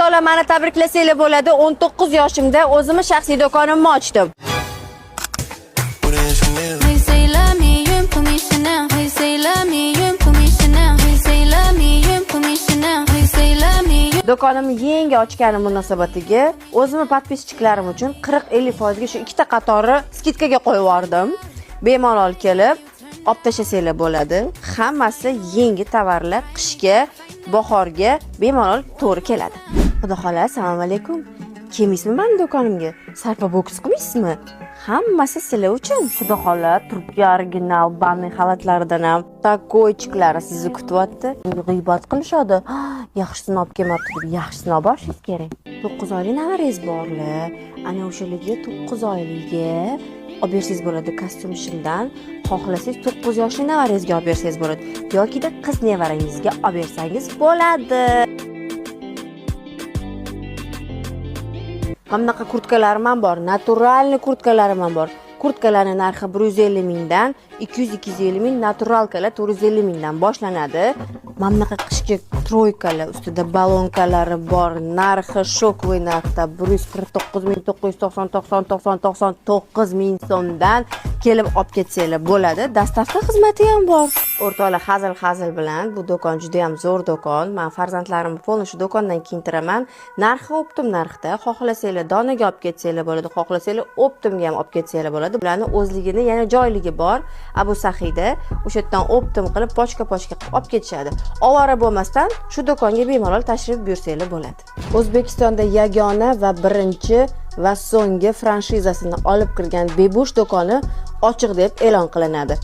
O'rtoqlar, mani tabriklasanglar bo'ladi. 19 yoshimda o'zimni shaxsiy do'konimni ochdim. They say love me, you put me Chanel. They say love me, you put me Chanel. They say love me, you put me Chanel. They say love me, you Do'konimni yangi ochganim munosabatiga o'zimni подписчик larim uchun 40-50% ga shu ikkita qatori скидка ga qo'yib yubordim. Bemalol kelib olib tashlasanglar bo'ladi. Hammasi yangi tovarlar, qishga, bahorga bemalol to'g'ri keladi. Xudo xohlasa, assalomu alaykum. Kelmaysizmi mani do'konimga? Sarpa boks qilmaysizmi? Hammasi sizlar uchun. Xudo xohlasa, Turkiya original банный xalatlaridan ham такойчик lari sizni kutyapti. G'iybat qilishadi. Yaxshisini olib kelmabdi deb, yaxshisini olib borishingiz kerak. 9 oylik navarangiz borlar. Ana o'shalarga 9 oyligiga olib bersangiz bo'ladi kostyum shimdan. Xohlasangiz, 9 yoshli nevarangizga olib bersangiz bo'ladi yokida qiz nevarangizga olib bersangiz bo'ladi. Mana bunaqa kurtkalarim ham bor, натуральный kurtkalarim ham bor. Kurtkalarni narxi 150 mingdan, 200-250 ming, натуралка lar 450 mingdan boshlanadi. Mana bunaqa qishki тройка lar, ustida баллонка lari bor, narxi шоковый narxda 149 ming 990 90 90 99 ming so'mdan kelib olib ketsanglar bo'ladi. Доставка xizmati ham bor. O'rtoqlar, hazil hazil bilan, bu do'kon juda ham zo'r do'kon. Man farzandlarimni полный shu do'kondan kiyintiraman. Narxi оптом narxda. Xohlasanglar, donaga olib ketsanglar bo'ladi, xohlasanglar, оптом ga ham olib ketsanglar bo'ladi. Bularni o'zligini yana joyligi bor Abu Sahiyda. O'sha yerdan оптом qilib, пачка пачка qilib olib ketishadi. Ovora bo'lmasdan shu do'konga bemalol tashrif buyursanglar bo'ladi. O'zbekistonda yagona va birinchi va so'nggi franshizasini olib kirgan Bebush do'koni ochiq deb e'lon qilinadi.